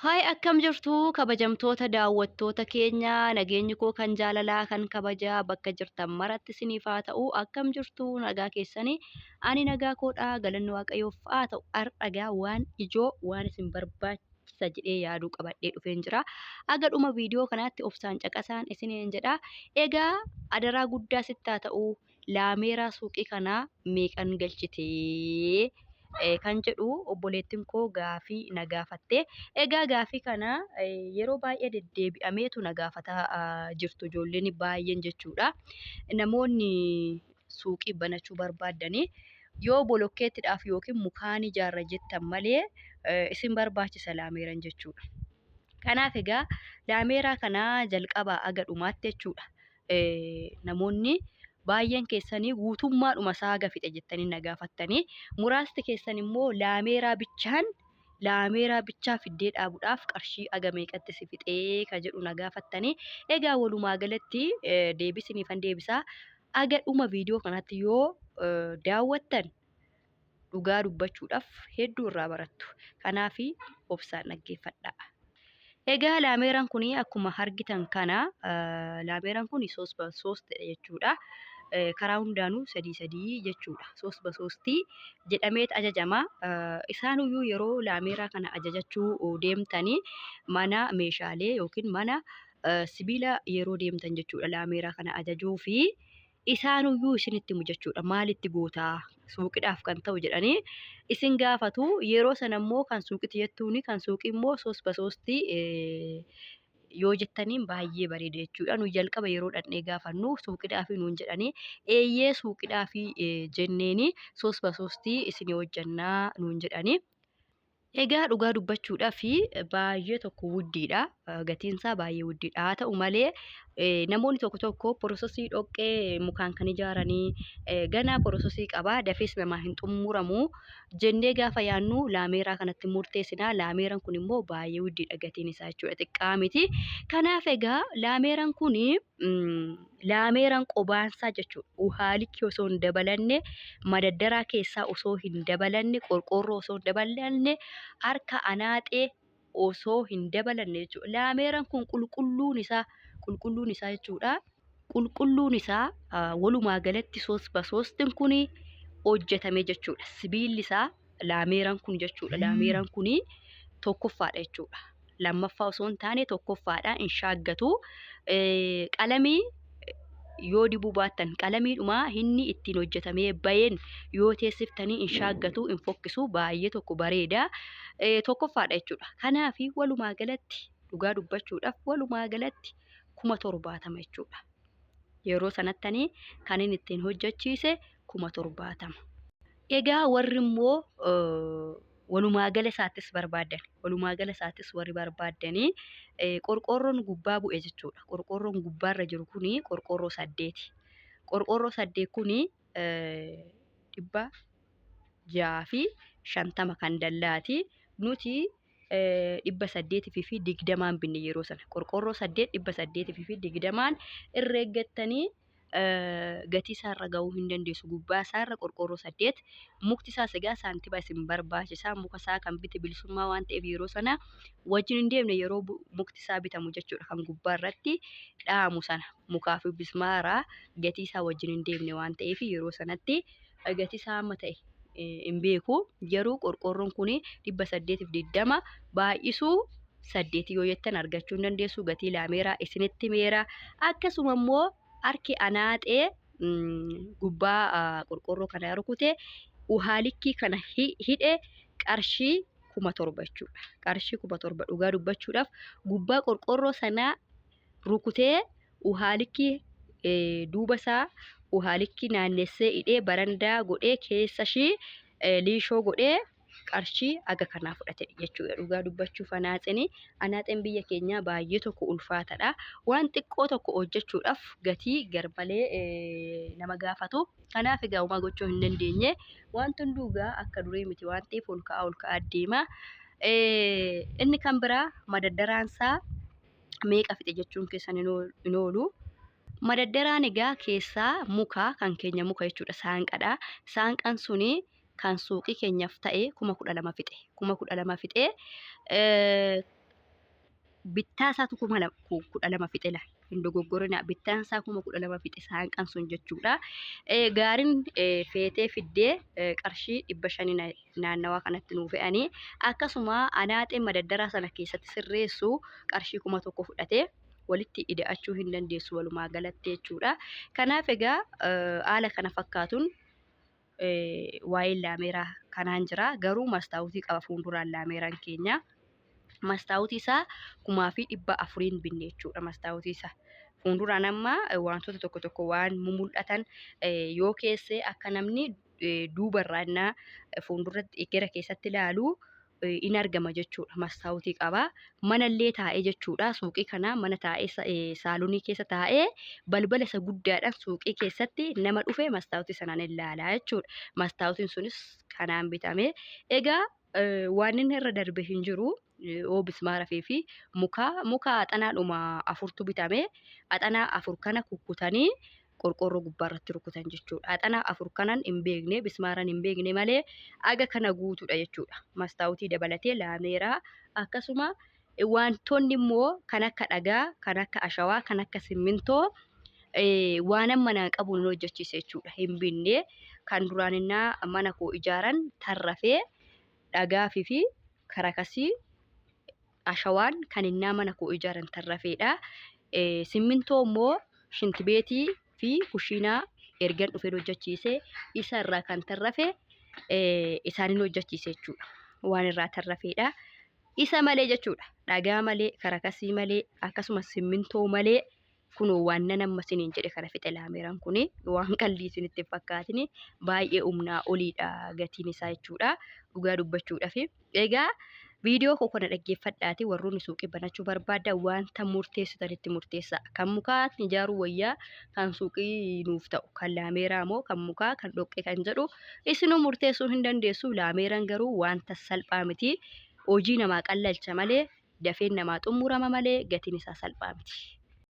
Haay akkam jirtu kabajamtoota daawwattoota keenya, nageenyi koo kan jaalalaa kan kabajaa bakka jirtan maratti isiniif haa ta'u. Akkam jirtu, nagaa keessanii? Ani nagaa koodha, galanni Waaqayyoof haa ta'u. Har'a waan ijoo waan isin barbaachisa jedhee yaaduu qabadhee dhufeen jira. Aga dhuma viidiyoo kanaatti obsaan caqasaan isiniin jedha. Egaa adaraa guddaa sitti haa ta'u, laameeraa suuqii kanaa meeqan galchitee kan jedhu obboleettiin koo gaafii na gaafatte. Egaa gaafii kana yeroo baay'ee deddeebi'ameetu na gaafataa jirtu ijoolleen baay'een jechuudha. Namoonni suuqii banachuu barbaaddanii yoo bolokkeettidhaaf yookiin mukaan ijaarra jettan malee isin barbaachisa laameeran jechuudha. Kanaaf egaa laameeraa kana jalqabaa aga dhumaatti jechuudha. Namoonni baay'een keessanii guutummaadhuma isaa haga fixe jettanii na gaafattanii, muraasti keessan immoo laameeraa bichaan laameeraa bichaa fiddee dhaabuudhaaf qarshii aga meeqatti si fixee ka jedhu na gaafattanii. Egaa walumaa galatti deebisiniifan deebisaa, aga dhuma viidiyoo kanatti yoo daawwattan dhugaa dubbachuudhaaf hedduu irraa barattu. Kanaaf obsaan dhaggeeffadhaa. Egaa laameeraan kun akkuma argitan kana, laameeraan kun soos soostidha jechuudha. Karaa hundaanuu sadii sadii jechuudha. Soos basoostii jedhameet ajajama. Isaanuyyuu yeroo laameeraa kana ajajachuu deemtanii mana meeshaalee yookiin mana sibiila yeroo deemtan jechuudha, laameeraa kana ajajuu fi isaanuyyuu isinitti himu jechuudha. Maalitti gootaa, suuqidhaaf kan ta'u jedhanii isin gaafatu. Yeroo sana immoo kan suuqitti jettuuni, kan suuqii immoo soos basoostii yoo jettaniin baay'ee bareeda jechuudha. Nu jalqaba yeroo dhaqnee gaafannu suuqidhaafi nuun jedhanii, eeyyee suuqidhaafi jenneeni, soos basoostii isinii hojjannaa nuun jedhanii. Egaa dhugaa dubbachuudhaaf baay'ee tokko wuddiidha. Gatiin isaa baay'ee wuddiidha. Haa ta'u malee namoonni tokko tokko porososii dhoqqee mukaan kan ijaaranii ganaa porososii qaba, dafees namaa hin xumuramu jennee gaafa yaadnu laameeraa kanatti murteessina. Laameeraan kun immoo baay'ee wuddiidha gatiin isaa jechuudha. Xiqqaa miti. Kanaaf egaa laameeraan kun laameeraan qobaansaa jechuudha. Uhaalikki osoo hin dabalanne, madaddaraa keessaa osoo hin dabalanne, qorqoorroo osoo hin dabalanne, harka anaaxee osoo hin dabalanne jechuudha. Laameeraan kun qulqulluun isaa jechuudha. Qulqulluun isaa walumaa galatti soos basoostiin kun hojjetame jechuudha. Sibiilli isaa laameeraan kun jechuudha. Laameeraan kun tokkoffaadha jechuudha. Lammaffaa osoo hin taane tokkoffaadha, hin shaaggatu. Qalamii yoo dibuu baattan, qalamiidhuma inni ittiin hojjetamee baheen yoo teessiftanii hin shaaggatu, hin fokkisu, baay'ee tokko bareeda. Tokkoffaadha jechuudha. Kanaaf walumaa galatti dhugaa dubbachuudhaaf walumaa galatti 70,000 jechuudha. Yeroo sanattanii kan inni ittiin hojjechiise 70,000. Egaa warri immoo walumaa gala isaattis barbaadan, walumaa gala isaattis warri barbaaddanii, qorqoorroon gubbaa bu'e jechuudha. Qorqoorroon gubbaarra jiru kuni qorqoorroo saddeeti. Qorqoorroo saddeet kuni 650 kan dallaati. Nuti 820n binne yeroo sana. Qorqoorroo saddeet 820n irra eeggattanii gatii isaarra gahuu hin dandeessu. Gubbaa isaarra qorqoorroo saddeet, mukti isaas egaa saantima isin barbaachisa. Muka isaa kan bite Bilisummaa waan ta'eef yeroo sana wajjin hin deemne yeroo mukti isaa bitamu jechuudha. Kan gubbaa irratti dhaamu sana mukaa fi bismaaraa gatii isaa wajjin hin deemne waan ta'eef yeroo sanatti gatii isaa amma ta'e hin beeku. Garuu qorqoorroon kun 820 baay'isuu saddeeti yoo jettan argachuu hin dandeessu. Gatii laameeraa isinitti meera. Akkasuma immoo harki anaaxee gubbaa qorqoorroo kana rukute, uhaalikkii kana hidhe, qarshii 7,000 jechuudha. Qarshii 7,000 dhugaa dubbachuudhaaf gubbaa qorqoorroo sanaa rukutee, uhaalikkii duuba isaa uhaalikkii naannessee hidhee, barandaa godhee, keessa ishii liishoo godhee qarshii aga kanaa fudhate jechuudha. Dhugaa dubbachuuf anaaxeen biyya keenyaa baay'ee tokko ulfaatadha. Waan xiqqoo tokko hojjechuudhaaf gatii garmalee nama gaafatu. Kanaaf egaa homaa gochuu hin dandeenye. Wanti hunduu egaa akka durii miti waan ta'eef ol ka'aa ol ka'aa deema. Inni kan biraa madaddaraansaa meeqa fixe jechuun keessan hin oolu. Madaddaraan egaa keessaa muka kan keenya muka jechuudha, saanqadha. Saanqaan suni kan suuqii keenyaaf ta'e 12,000 fixe. 12,000 fixe. Bittaa isaatu 12,000 fixe la. Hin dogoggorina bittaan isaa 12,000 fixe saanqaan sun jechuudha. Gaariin feetee fiddee qarshii 500 naannawaa kanatti nuu fe'anii akkasuma anaaxeen madaddaraa sana keessatti sirreessu qarshii 1000 fudhatee walitti ida'achuu hin dandeessu walumaa galatti jechuudha. Kanaaf egaa haala kana fakkaatuun waa'een laameeraa kanaan jira. Garuu mastaawutii qaba fuulduraan laameeraan keenya. Mastaawutii isaa 4,400n binne jechuudha mastaawutii isaa. Fuulduraan amma wantoota tokko tokko waan mumul'atan yoo keesse akka namni duubarraa innaa fuulduratti gara keessatti ilaalu in argama jechuudha. Mastaawutii qaba. Manallee taa'ee jechuudha. Suuqii kana mana taa'ee saalonii keessa taa'ee balbala isa guddaadhaan suuqii keessatti nama dhufe mastaawutii sanaan ilaalaa jechuudha. Mastaawutiin sunis kanaan bitame. Egaa waan inni irra darbe hin jiru. Oo bismaara fi muka axanaadhuma afurtu bitame. Axanaa afur kana kukkutanii qorqoorroo gubbaarratti rukutan jechuudha. Axanaa afur kanan hin beekne bismaaran hin beekne malee aga kana guutuudha jechuudha. Mastaawutii dabalatee laameeraa akkasuma wantoonni immoo kan akka dhagaa, kan akka ashawaa, kan akka simmintoo waan amma naan qabu hin hojjechiise jechuudha. Hin binne kan duraan innaa mana koo ijaaran tarrafee dhagaafii fi karakasii ashawaan kan innaa mana koo ijaaran tarrafeedha. Simmintoo immoo shintibeetii fi kushiinaa ergan dhufeen hojjechiise isa irraa kan tarrafe isaanin hojjechiise jechuudha. Waan irraa tarrafeedha. Isa malee jechuudha. Dhagaa malee, karakasii malee, akkasumas simmintoo malee kunoo waan nan amma isiniin jedhe kana fixe laameeraan kuni waan qallii isinitti hin fakkaatini baay'ee humnaa oliidha gatiin isaa jechuudha. Dhugaa dubbachuudhaaf. Egaa viidiyoo koo kana dhaggeeffadhaati warroonni suuqii banachuu barbaaddan wanta murteessitanitti murteessaa. Kan mukaa ijaaruu wayyaa kan suuqii nuuf ta'u kan laameeraa moo kan mukaa kan dhoqqee kan jedhu isinuu murteessuu hin dandeessu. Laameeraan garuu wanta salphaa miti. Hojii namaa qallalcha malee dafeen namaa xumurama malee gatiin isaa salphaa miti.